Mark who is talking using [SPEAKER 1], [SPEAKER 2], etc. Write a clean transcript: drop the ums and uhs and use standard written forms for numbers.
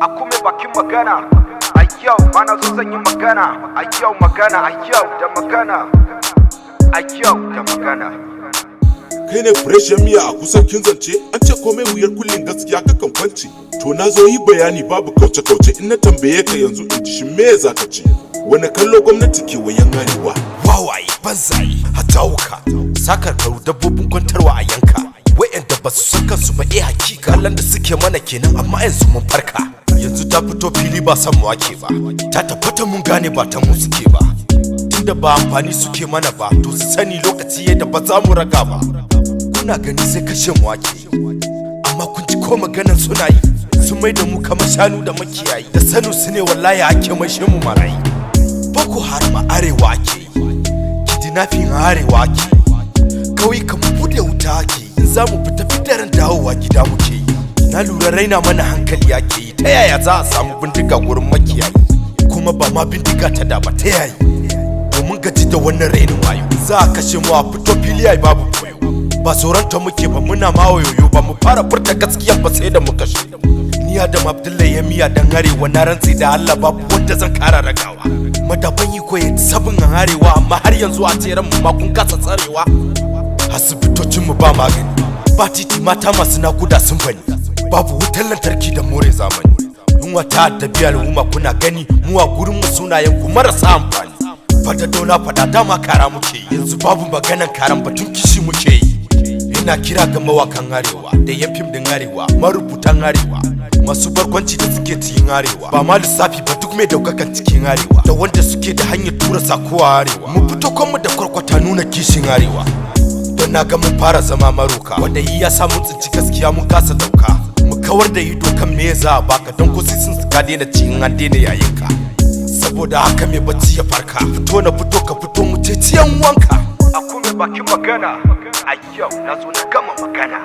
[SPEAKER 1] A kuma bakin magana. A yau mana zo zan yi magana. A yau magana, a yau da magana. A yau da magana.
[SPEAKER 2] Kai ne fresh miya a kusan kin zance. An ce komai wuyar kullin, gaskiya kakan kwance. To, na zo yi bayani, babu kauce kauce. In na tambaye ka yanzu in ji, shin me za ka ce? Wani kallo gwamnati ke wayan arewa?
[SPEAKER 3] Wawaye, banzaye, hatawuka, sakarkaru, dabbobin kwantarwa a yanka, wa'yanda ba su san kansu ba. Eh, hakika kallon da suke mana kenan, amma yanzu mun farka. Yanzu ta fito fili, ba san mu ake ba. Ta tabbata mun gane ba ta mu suke ba, tunda ba amfani suke mana ba. To, su sani lokaci yadda ba za mu raga ba. Kuna gani sai kashe mu ake, amma kun ji ko maganan suna yi? Sun mai da mu kamar shanu da makiyayi. Da sanu su ne wallahi ake maishe mu marayi. Boko Haram a arewa ake yi, kidnapping a arewa ake yi, kauyukan mu bude wuta ake yi. In za mu fita fitarin dawowa gida muke yi. Na lura raina mana hankali ake yi. Ta yaya za a samu bindiga gurin makiyayi? Kuma ba ma bindiga ta da ba, ta yayi? Domin gaji da wannan rainin wayo, za a kashe mu a fito fili ai babu koyo. Ba tsoron ta muke ba, muna ma wayoyo. Ba mu fara furta gaskiya ba sai da mu kashe. Ni Adam Abdullahi ya miya dan arewa, na rantsi da Allah babu wanda zan kara ragawa. Madaban iko ya sabin an arewa, amma har yanzu a tseren mu ma kun kasa tsarewa. Asibitocin mu ba magani, ba titi, mata masu nakuda sun bani, babu wutar lantarki da more zamani. Yunwa ta addabi al'umma, kuna gani. Mu a gurin mu sunayen ku marasa amfani. Fada dauna fada, dama kara muke yi, yanzu babu maganan karan, batun kishi muke yi. Ina kira ga mawakan arewa da yan fim din arewa, marubutan arewa, masu barkwanci da suke cikin arewa, ba ma lissafi ba, duk mai daukakan cikin arewa da wanda suke da hanyar tura sako a arewa, mu fito kanmu da kwarkwata, nuna kishin arewa, don na ga mun fara zama maroka wanda yi ya sa mun tsinci gaskiya mun kasa dauka. Mu kawar da ido kan me za a baka, don ko sun ka daina ci in an daina yayin ka. Saboda haka, mai bacci ya farka. Fito na fito, ka fito, mu ce ciyan wanka.
[SPEAKER 1] A kuma bakin magana. A yau na zo na gama magana.